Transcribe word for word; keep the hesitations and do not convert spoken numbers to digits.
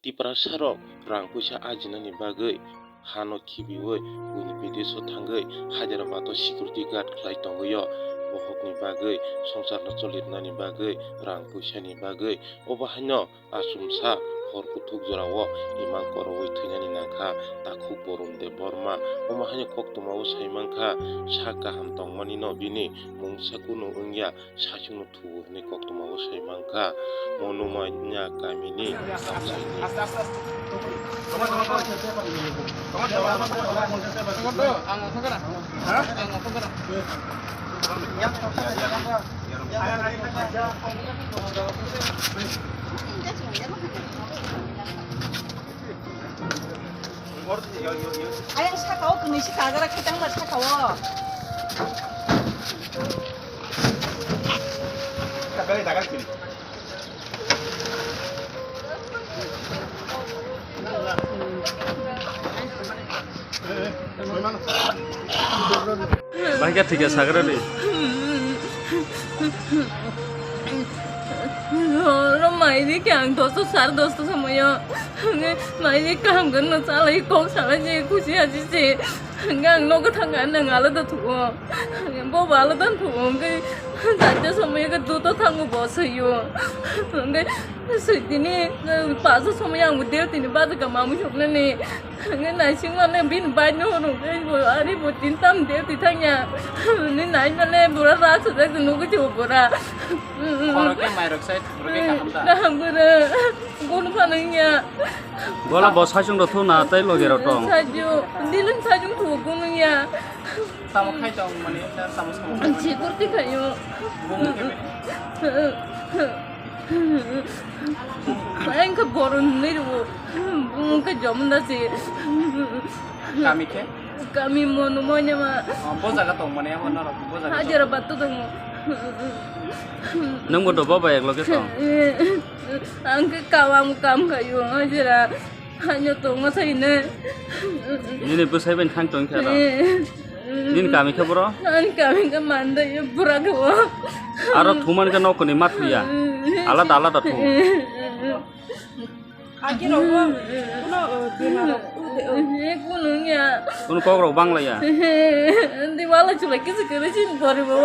Tiprasarok rang puisa ajinani bagwi hano khibiwi buini bidesh o thangwi Hyderabad o security guard khlai tongwi o, bohokni bagwi songsarno cholirnani bagwi rang puisani bagwi. Obo haino achumsa hor kuthuk jorao imang korowi thwinani nangkha takhuk Borun Debbarma. Omo haino koktwmao sai mankha, sak kaham tongmanino bini mungsa kunu wngya. Saichungno thuo hwnwi koktwmao sai mankha, Monomanya kamini tamsaini. Ayang saka o kwnwi se kagra khe tangma saka o. Bahai khe thwikhe sagra di. Oro mairi khe ang dosta sare dosta somoyo. Mairi kaham gwnno chalai kok salai je khusi aji se. Hwnkhe ang nogo thangkha nang alada thuo. Bobo alada thuo hwnkhe charta somoyo khe duto thango bo swiyo. Hwnkhe switini paso somoyo ang bo duty ni bajaka mamui soknani. Hwnkhe naisingmano bini bike no hwnwi bo ari bo tin tam duty thangya. Ni naimale bura rak sajak se nugwi se bo bura. Khorok khe mairok sai thwrwk khe kaham da. Kaham bura. Bono phano wngya. Bola bo saichung rok thuna tei loge rok tong. Saichung, dilin saichung thuo bono wngya. Tamo khai tong mani, tamo samo. Security khayo. Bomo khe. Ang khe boron nirwo. Ang khe jomda se. Kami khe? Kami Monomanya ma. Oh, bo jaga tong mani, amo norok bo jaga. Hyderabad to tongo. Nang bo dobo ba ek loge tong. Ang khe kawa mo kam khayo, hajira. Hanyo tongo saine. Nini bwsai bai thang tong khe aro. Nini kami khe boro? Ani kami khe manda yo bura khe bo. Aro thuman khe nokni ma thuya. Alada alada thu. Agi rok bo kuno, uh, dina rok, uh, de, uh. He kuno ya. Kuno kok rok bang laya. He, he, he, he, wala chula kisi kere chin pori bo.